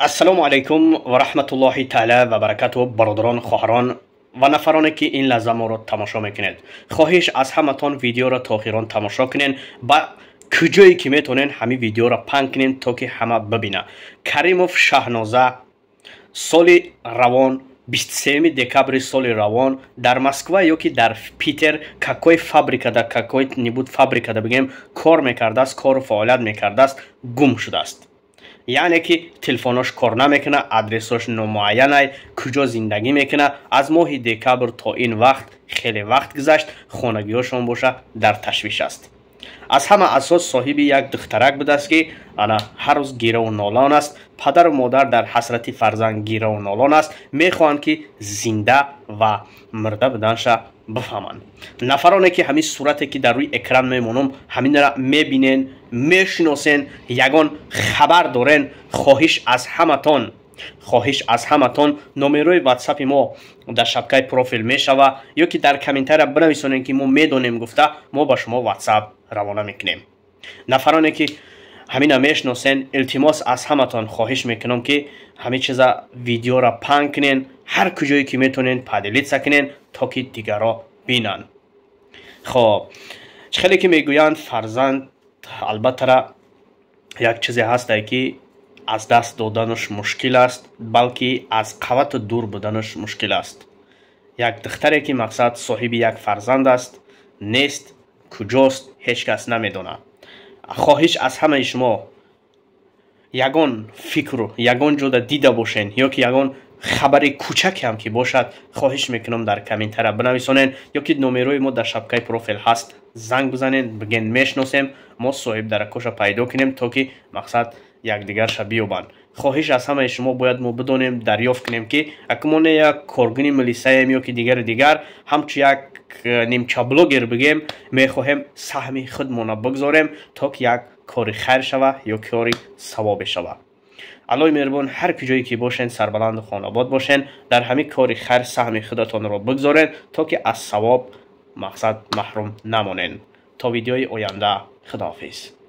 Ассалому алайкум ва раҳматуллоҳи таала ва баракату. Бародарон, хоҳарон ва нафароне, ки ин лаҳза моро тамошо мекунед, хоҳиш аз ҳаматон, видеоро то охирон тамошо кунед. Ба куҷое ки метавонед, ҳамин видеоро паҳн кунед, то ки ҳама бибина. Каримов Шаҳноза соли равон, 23 декабри соли равон, дар Москва ё ки дар Питер, какой фабрикада, какой-нибудь фабрикада бигем, кор мекардааст, кору фаъолият мекардааст, гум шудааст. Яъне ки телефонош кор намекуна, адресош номуайянай, куҷо зиндагӣ мекуна. Аз моҳи декабр то ин вақт хеле вақт гузашт, хонагиҳошон боша дар ташвиш аст. Аз ҳама асос, соҳиби як духтарак будааст, ки ана ҳар рӯз гираву нолон аст. Падару модар дар ҳасрати фарзанд гираву нолон аст, мехоҳанд, ки зинда ва мурда буданша бифаҳманд. Нафароне ки ҳамин сурате, ки дар рӯи экран мемонам, ҳаминра мебинен, мешиносен, ягон хабар дорен, хоҳиш аз ҳаматон, хоҳиш аз ҳаматон, номерои ватсапи мо дар шапкаи профил мешава ё ки дар комментария бинависонем, ки мо медонем гуфта, мо ба шумо ватсап равона мекунем. Нафароне ки ҳамина мешиносен, илтимос аз ҳаматон, хоҳиш мекунам, ки ҳамин чиза, видеоро паҳн кунен, ҳар куҷое ки метавонен, поделиться кунен, то ки дигарро бинанд. Хоб, чӣ хеле ки мегӯянд, фарзанд албаттара як чизе ҳастае, ки аз даст доданаш мушкил аст, балки аз қавату дур буданаш мушкил аст. Як духтаре, ки мақсад соҳиби як фарзанд аст, нест, куҷост, ҳеҷ кас намедонад. Хоҳиш аз ҳамаи шумо, ягон фикру ягон ҷода дида бошен ё ки ягон хабари кӯчаке ҳам ки бошад, хоҳиш мекунам, дар комментария бинависонен ё ки номерои мо дар шапкаи профил ҳаст, занг бизанен, биген мешиносем, мо соҳиб даракоша пайдо кунем, то ки мақсад якдигарша биёбанд. Хоҳиш аз ҳамаи шумо, бояд мо бидонем, дарёфт кунем, ки ака мо не як коргуни милисаем ё ки дигари дигар, ҳамчун як нимча блогер бигем, мехоҳем саҳми худмона бигзорем, то ки як кори хайр шава ё кори савобе шава. Аллои меҳрубон, ҳар куҷое ки бошен, сарбаланду хонобод бошен. Дар ҳамин кори хайр саҳми худатонро бигзорен, то ки аз савоб мақсад маҳрум намонен. То видеои оянда, худоҳофиз.